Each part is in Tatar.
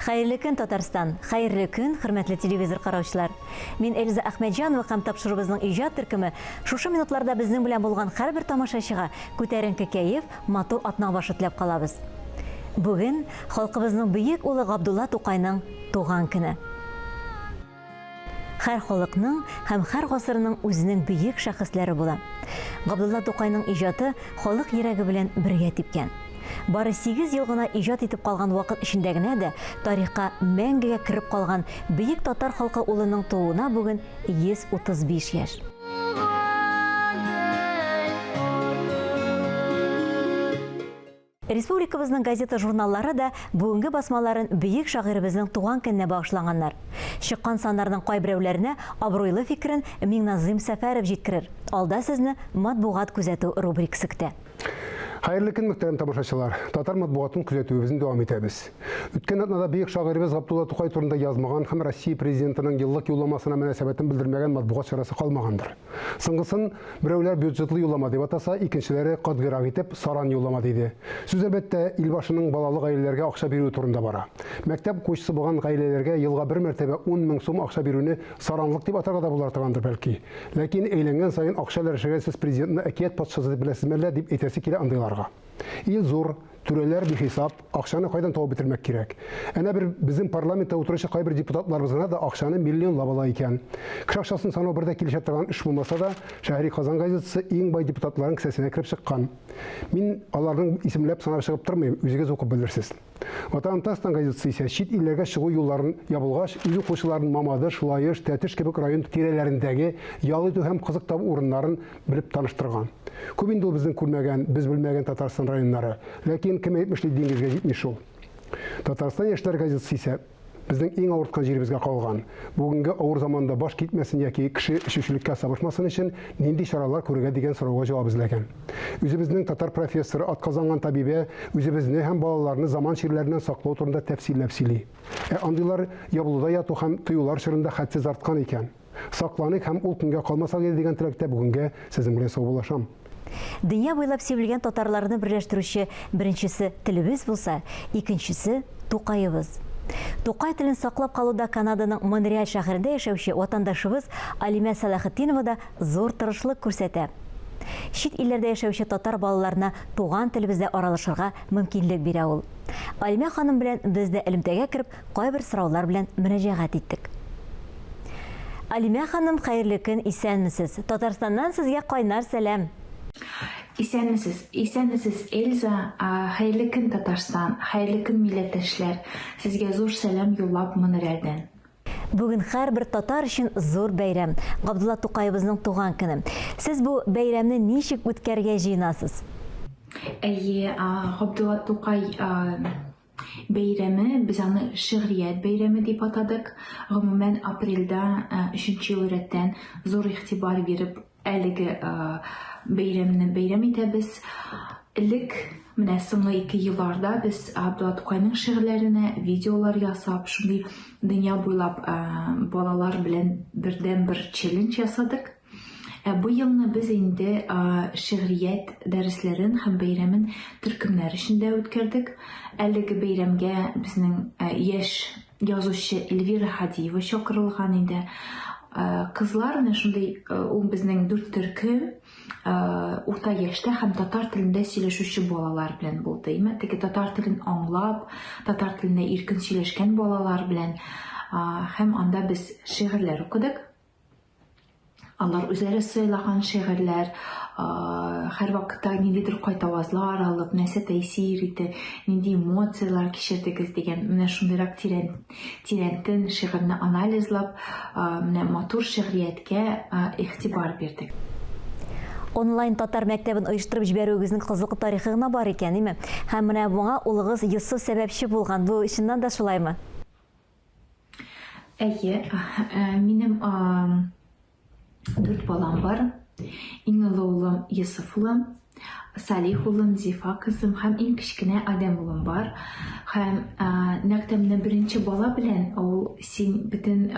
Хәерле көн, Татарстан! Хәерле көн, хөрмәтле телевизор караучылар! Мин Эльза Әхмәтҗанова һәм тапшыруыбызның иҗат төркеме шушы минутларда безнең белән булган һәрбер тамашачыга күтәренке кәеф, матур атна башы теләп калабыз. Бүген халкыбызның бөек улы Габдулла Тукайның туган көне. Һәр халыкның һәм һәр гасырның үзенең бөек шәхесләре була. Габдулла Тукайның иҗаты халык йөрәге белән бергә типкән. Бары сигез ел гына иҗат итеп калган вакыт эчендә генә дә тарихка мәңгегә кереп калган бөек татар халкы улының тууына бүген 135 яшь. Республикабызның газета-журналлары да бүгенге басмаларын бөек шагыйребезнең туган көненә багышланганнар. Чыккан саннарның кайберәүләренә абруйлы фикерен Миңназыйм Сәфәров җиткерер. Алда сезне Матбугат күзәтү рубрикасы көтә. Хәерле көн, мөхтәрәм тамашачылар! Татар матбугатын күзәтүебезне дәвам итәбез. Үткән атнада бөек шагыйребез Габдулла Тукай турында язмаган һәм Россия Президентының еллык юлламасына мөнәсәбәтен белдермәгән матбугат чарасы калмагандыр. Соңгысын берәүләр бюджетлы юллама дип атаса, икенчеләре катгыйрак итеп саран юллама диде. Сүз, әлбәттә, илбашының балалы гаиләләргә акча бирүе турында бара. Мәктәп укучысы булган гаиләләргә елга бер мәртәбә 10 мең сум акча бирүне саранлык дип атарга да була торгандыр, бәлки. Ләкин әйләнгән саен акча өләшергә сез президентны әкият патшасы дип беләсезме әллә, дип әйтәсе килә андыйларга. Ил зур, түрәләр бихисап, акчаны кайдан табып бетермәк кирәк? Әнә бер безнең парламентта утыручы кайбер депутатларыбыз гына да акчаны миллионлап ала икән. Кеше акчасын санау бер дә килешә торган эш булмаса да, Шәһри Казан газетасы иң бай депутатларын кесәсенә кереп чыккан. Мин аларның исемләп санап чыгып тормыйм, үзегез укып белерсез. Ватан Татарстан газетасы исә чит илләргә чыгу юлларын ябылгач, үз укучыларын Мамадыш, Лаеш, Тәтеш кебек район тирәләрендәге ял итү һәм кызык табу урыннарын белеп таныштырган. Күп инде ул безнең күрмәгән, без белмәгән Татарстан районнары. Ләкин, кем әйтмешли, диңгезгә җитми шул. Татарстан яшьләре газетасы исә безнең иң авырткан җиребезгә кагылган. Бүгенге авыр заманда баш китмәсен яки кеше эчүчелеккә сабышмасын өчен нинди чаралар күрергә дигән сорауга җавап эзләгән. Үзебезнең татар профессоры, атказанган табибә үзебезне һәм балаларны заман чирләреннән саклау турында тәфсилләп сөйли. Ә андыйлар ябылуда яту һәм тыюлар чорында хәтсез арткан икән. Сакланыйк һәм ул көнгә калмасак иде дигән теләктә бүгенгә сезнең белән саубуллашам. Дөнья буйлап сибелгән татарларны берләштерүче беренчесе телебез булса, икенчесе, Тукаебыз. Тукай телен саклап калуда Канаданың Монреаль шәһәрендә яшәүче ватандашыбыз Алимә Сәлахетдинова да зур тырышлык күрсәтә. Чит илләрдә яшәүче татар балаларына туган телебездә аралашырга мөмкинлек бирә ул. Алимә ханым белән без дә элемтәгә кереп, кайбер сораулар белән мөрәҗәгать иттек. Алимә ханым, хәерле көн, исәнмесез! Татарстаннан сезгә кайнар сәлам! Исәнмесез, исәнмесез, Эльза! Хәерле көн, Татарстан! Хәерле көн, милләттәшләр! Сезгә зур сәлам юллап Монреальдән. Бүген һәрбер татар өчен зур бәйрәм, Габдулла Тукаебызның туган көне. Сез бу бәйрәмне ничек үткәрергә җыенасыз? Әйе, Габдулла Тукай бәйрәме, без аны шигърият бәйрәме дип атадык. Гомумән, апрельдә өченче ел рәттән зур игътибар биреп әлеге бәйрәмне бәйрәм итәбез. Элек менә соңгы ике елларда без Абдулла Тукайның шигырьләренә видеолар ясап, шундый дөнья буйлап балалар белән бердәнбер челлендж ясадык. Ә бу елны без инде шигърият дәресләрен һәм бәйрәмен төркемнәр эчендә үткәрдек. Әлеге бәйрәмгә безнең яшь язучы Эльвира Һадиева чакырылган иде. Кызлар менә шундый, ул безнең дүрт төркем урта яшьтә һәм татар телендә сөйләшүче балалар белән булды. Имә теге татар телен аңлап, татар телендә иркен сөйләшкән балалар белән һәм анда без шигырьләр укыдык. Алар үзләре сайлаган шигырьләр, һәрвакытта ниндидер кайтавазлар алып, нәрсә тәэсир итте, нинди эмоцияләр кичердегез дигән менә шундыйрак тирән, тирәнтен шигырьне анализлап, менә матур шигърияткә игътибар бирдек. Онлайн татар мәктәбен оештырып җибәрүегезнең кызыклы тарихы гына бар икән, име? Һәм менә моңа улыгыз Йосыф сәбәпче булган. Бу чыннан да шулаймы? Әйе, минем дүрт балам бар. Иң олы улым Йосыф улым, Салих улым, Зифа кызым һәм иң кечкенә Адәм улым бар. Һәм нәкъ тә менә беренче бала белән ул син бөтен.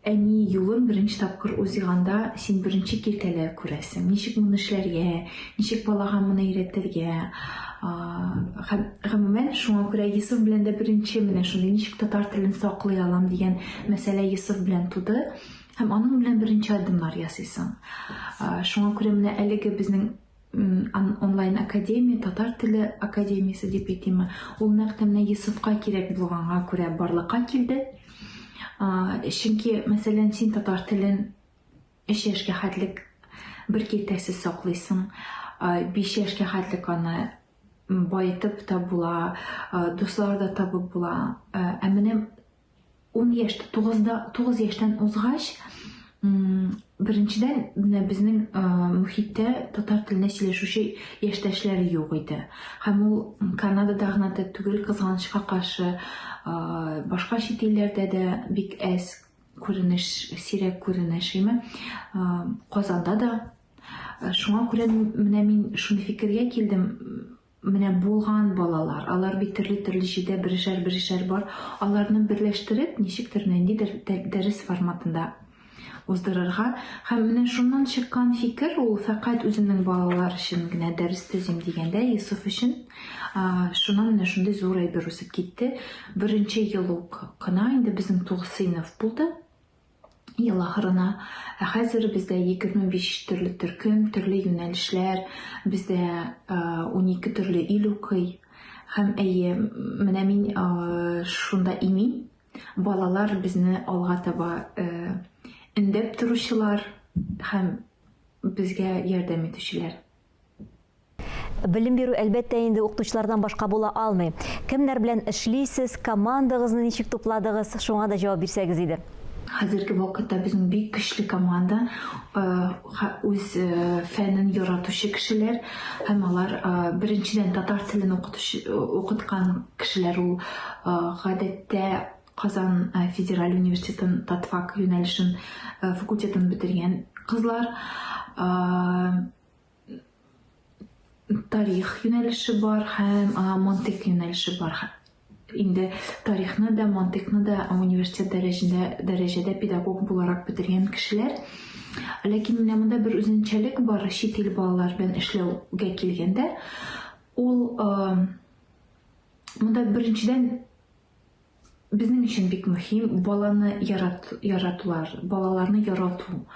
Әни юлын беренче тапкыр узганда син беренче киртәләр күрәсең. Ничек моны эшләргә, ничек балага моны өйрәтергә. Һәм гомумән шуңа күрә Йосыф белән дә беренче менә шундый ничек татар телен саклый алам дигән мәсьәлә Йосыф белән туды. Һәм аның белән беренче адымнар ясыйсың. Шуңа күрә менә әлеге безнең онлайн академия, татар теле академиясе дип әйтимме, ул нәкъ тә менә Йосыфка кирәк булганга күрә барлыкка килде. Чөнки, мәсәлән, син татар телен 3 яшькә хәтлек бер киртәсез саклыйсың, 5 яшькә хәтлек аны баетып та була, дуслар да табып була. Ә менә 10 яшь, 9-да, 9 яшьтән узгач, беренчедән, менә безнең мөхиттә татар телендә сөйләшүче яшьтәшләр юк иде. Һәм ул Канадада гына да түгел, кызганычка каршы, башка чит илләрдә дә бик әз күренеш, сирәк күренеш, әйме. Казанда да. Шуңа күрә менә мин шундый фикергә килдем, Менә булган балалар, алар бит төрле-төрле җирдә берешәр-берешәр бар, аларны берләштереп, ничектер ниндидер дәрес форматында уздырырга. Һәм менә шуннан чыккан фикер, ул фәкать үземнең балалар өчен генә дәрес төзим дигәндә, Йосыф өчен, шуннан менә шундый зур әйбер үсеп китте. Беренче ел ук кына инде безнең 9 сыйныф булды. Ел ахырына. Ә хәзер бездә 25 төрле төркем, төрле юнәлешләр, бездә 12 төрле ил укый. Һәм әйе, менә мин шунда имин, балалар безне алга таба өндәп торучылар һәм безгә ярдәм итүчеләр. Белем бирү, әлбәттә инде, укытучылардан башка була алмый. Кемнәр белән эшлисез, командагызны ничек тупладыгыз, шуңа да җавап бирсәгез иде. Хәзерге вакытта безнең бик көчле команда, үз фәнен яратучы кешеләр һәм алар, беренчедән, татар телен укыткан кешеләр, ул гадәттә Казан федераль университетын татфак юнәлешен факультетын бетергән кызлар. Тарих юнәлеше бар һәм мантыйк юнәлеше бар. Инде тарихны да, мантыйкны да университет дәрәҗәдә, дәрәҗәдә педагог буларак бетергән кешеләр. Ләкин менә монда бер үзенчәлек бар, чит ил балалары белән эшләүгә килгәндә, ул монда беренчедән Безнең өчен бик мөһим баланы ярат, яратулар, балаларны ярату,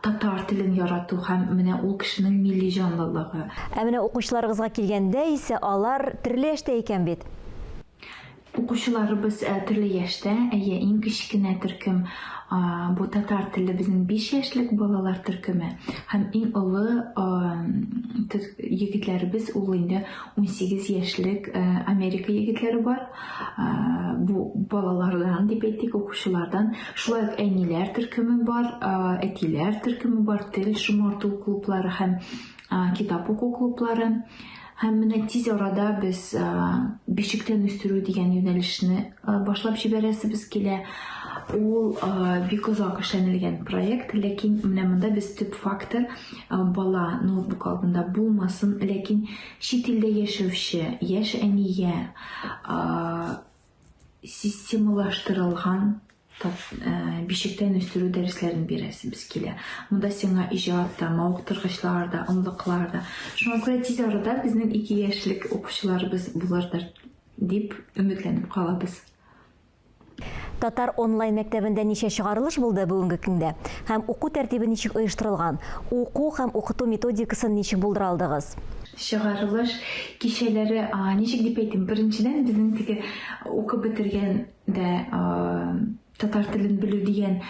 татар телен ярату һәм менә ул кешенең милли җанлылыгы. Ә менә укучыларыгызга килгәндә исә, алар төрле яшьтә икән бит. Укучыларыбыз төрле яшьтә, әйе, иң кечкенә төркем бу татар телле безнең 5 яшьлек балалар төркеме һәм иң олы егетләребез ул инде 18 яшьлек Америка егетләре бар. Бу балалардан дип әйтик, укучылардан. Шулай ук әниләр төркеме бар, әтиләр төркеме бар, тел шомарту клублары һәм китап уку клублары. Һәм менә тиз арада без бишектән үстерү дигән юнәлешне башлап җибәрәсебез килә. Ул бик озак эшләнелгән проект, ләкин менә монда без төп фактор бала ноутбук алдында булмасын, ләкин Чит илдә яшәүче яшь әнигә системалаштырылган бишектән үстерү дәресләрен бирәсебез килә. Монда сиңа иҗат та, мавыктыргычлар да, ымлыклар да. Шуңа күрә тиз арада безнең 2 яшьлек укучыларыбыз булырдыр дип өметләнеп калабыз. Татар онлайн мәктәбендә ничә чыгарылыш булды бүгенге көндә? Һәм уку тәртибе ничек оештырылган? Уку һәм укыту методикасын ничек булдыра алдыгыз? Чыгарылыш кичәләре, ничек дип әйтим, беренчедән, безнең теге укып бетергән дә татар телен белү дигән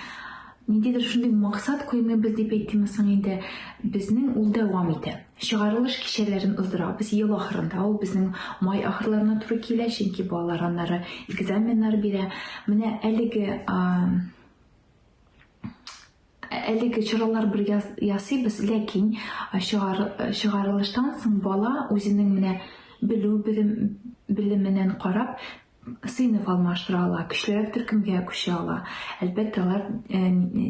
ниндидер шундый максат куймыйбыз дип әйтимме соң инде, безнең ул дәвам итә. Чыгарылыш кичәләрен уздырабыз ел ахырында, ул безнең май ахырларына туры килә, чөнки балалар аннары экзаменнар бирә. Менә әлеге әлеге чаралар бер ясыйбыз, ләкин чыгарылыштан соң бала үзенең менә белү белеменнән карап, сыйныф алмаштыра ала, көчлерәк төркемгә күчә ала. Әлбәттә, алар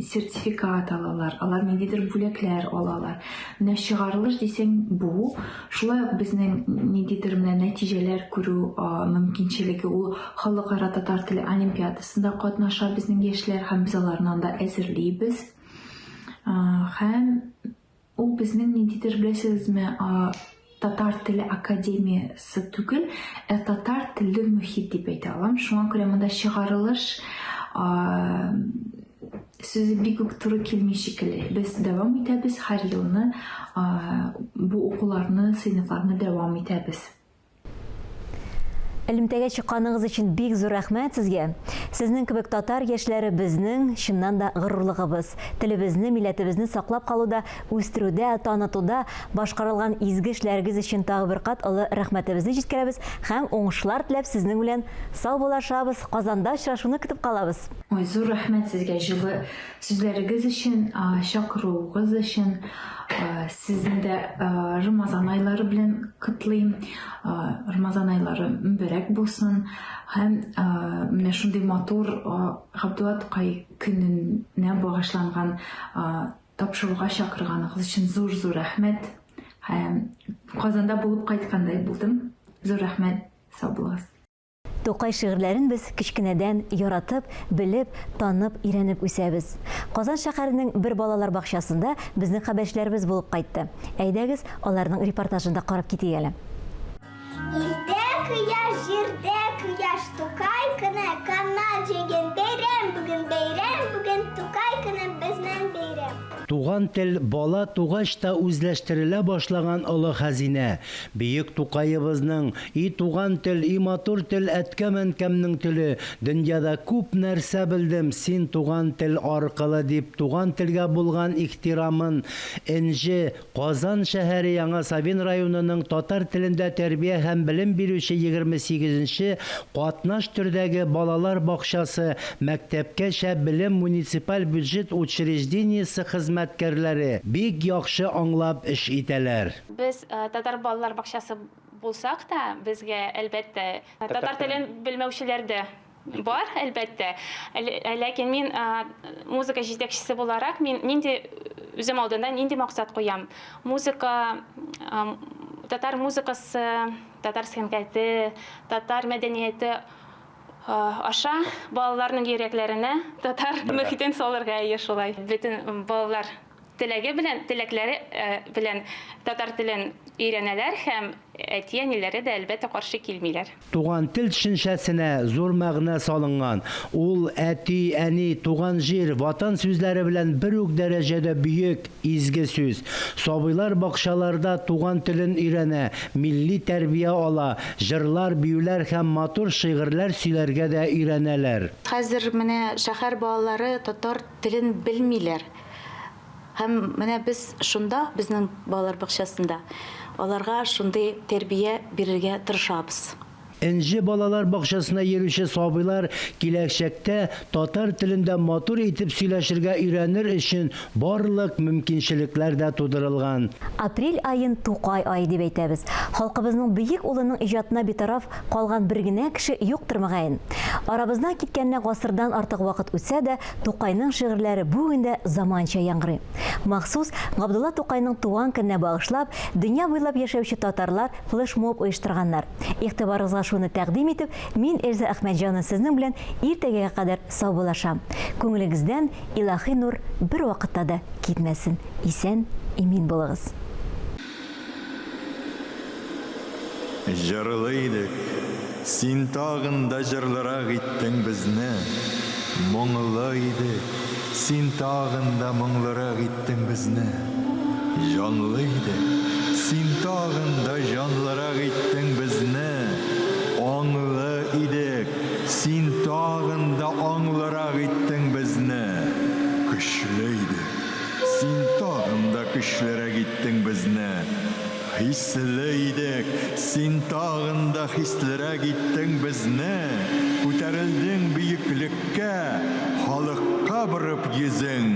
сертификат алалар, алар ниндидер бүләкләр алалар. Менә чыгарылыш дисәң, бу. Шулай ук безнең ниндидер менә нәтиҗәләр күрү мөмкинчелеге ул халыкара татар теле олимпиадасында катнаша безнең яшьләр һәм без аларны анда әзерлибез. Һәм Ул безнең ниндидер, беләсезме, татар теле академиясе түгел, ә татар телле мөхит дип әйтә алам. Шуңа күрә монда чыгарылыш сүзе бик үк туры килми шикелле. Без дәвам итәбез, һәр елны бу укуларны, сыйныфларны дәвам итәбез. Элемтәгә чыкканыгыз өчен бик зур рәхмәт сезгә. Сезнең кебек татар яшьләре безнең, чыннан да, горурлыгыбыз. Телебезне, милләтебезне саклап калуда, үстерүдә, танытуда башкарылган изге эшләрегез өчен тагы бер кат олы рәхмәтебезне җиткерәбез һәм уңышлар теләп сезнең белән саубуллашабыз. Казанда очрашуны көтеп калабыз. Ой, зур рәхмәт сезгә җылы сүзләрегез өчен, чакыруыгыз өчен. Сезне дә Рамазан айлары белән котлыйм. Рамазан айлары мөбарәк булсын. Һәм менә шундый матур Габдулла Тукай көненә багышланган тапшыруга чакырганыгыз өчен зур-зур рәхмәт. Һәм Казанда булып кайткандай булдым. Зур рәхмәт, сау булыгыз. Тукай шигырьләрен без кечкенәдән яратып, белеп, танып, өйрәнеп үсәбез. Казан шәһәренең бер балалар бакчасында безнең хәбәрчеләребез булып кайтты. Әйдәгез, аларның репортажын да карап китик әле. Илдә кояш, җирдә кояш, Тукай көне, канат җәйгән бәйрәм бүген, бәйрәм бүген, Тукай көне, безнең бәйрәм. Туган тел бала тугач та үзләштерелә башлаган олы хәзинә. Бөек Тукаебызның, И туган тел, и матур тел, әткәм-әнкәмнең теле, дөньяда күп нәрсә белдем, син туган тел аркылы, дип туган телгә булган ихтирамын Энҗе, Казан шәһәре Яңа Савин районының татар телендә тәрбия һәм белем бирүче 28 нче катнаш төрдәге балалар бакчасы мәктәпкәчә белем муниципаль бюджет учреждениесе хезмәткәрләре бик яхшы аңлап эш итәләр. Без татар балалар бакчасы булсак та, безгә, әлбәттә, татар телен белмәүчеләр дә бар, әлбәттә. Ләкин мин музыка җитәкчесе буларак, мин нинди үзем алдында нинди максат куям? Музыка, татар музыкасы, татар сәнгате, татар мәдәнияте аша балаларның йөрәкләренә татар мөхитен салырга, әйе, шулай. Бөтен балалар теләге белән, теләкләре белән татар телен өйрәнәләр һәм әти-әниләре дә, әлбәттә, каршы килмиләр. Туган тел төшенчәсенә зур мәгънә салынган. Ул әти, әни, туган җир, Ватан сүзләре белән бер үк дәрәҗәдә бөек, изге сүз. Сабыйлар бакчаларда туган телен өйрәнә, милли тәрбия ала, җырлар, биюләр һәм матур шигырьләр сөйләргә дә өйрәнәләр. Хәзер менә шәһәр балалары татар телен белмиләр. Һәм менә без шунда, безнең балалар бакчасында, аларга шундый тәрбия бирергә тырышабыз. Энҗе балалар бакчасына йөрүче сабыйлар киләчәктә татар телендә матур итеп сөйләшергә өйрәнер өчен барлык мөмкинчелекләр дә тудырылган. Апрель аен Тукай ае дип әйтәбез. Халкыбызның бөек улының иҗатына битараф калган бер генә кеше юктыр, мөгаен. Арабыздан киткәненә гасырдан артык вакыт үтсә дә, Тукайның шигырьләре бүген дә заманча яңгырый. Махсус Габдулла Тукайның туган көненә багышлап, дөнья буйлап яшәүче татарлар флешмоб оештырганнар. Игътибарыгызга шуны тәкъдим итеп, мин, Эльза Әхмәтҗанова, сезнең белән иртәгәгә кадәр саубуллашам. Күңелегездән илаһи нур бервакытта да китмәсен. Исән, имин булыгыз. Җырлы идек, син тагын да җырлырак иттең безне. Моңлы идек, син тагын да моңлырак иттең безне. Җанлы идек, син тагын да җанлырак иттең безне. Аңлы идек, син тагын да аңлырак иттең безне. Көчле идек. Син тагын да көчлерәк иттең безне. Хисле идек, син тагын да хислерәк иттең безне. Күтәрелдең бөеклеккә, халыкка борып йөзең.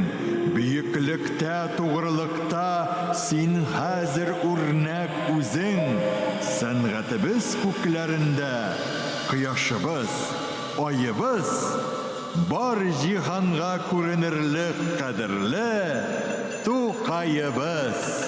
Бөеклектә, тугрылыкта син хәзер үрнәк үзең. Сәнгатебез күкләрендә. кояшыбыз, аебыз, Бар җиһанга күренерлек кадерле Тукаебыз!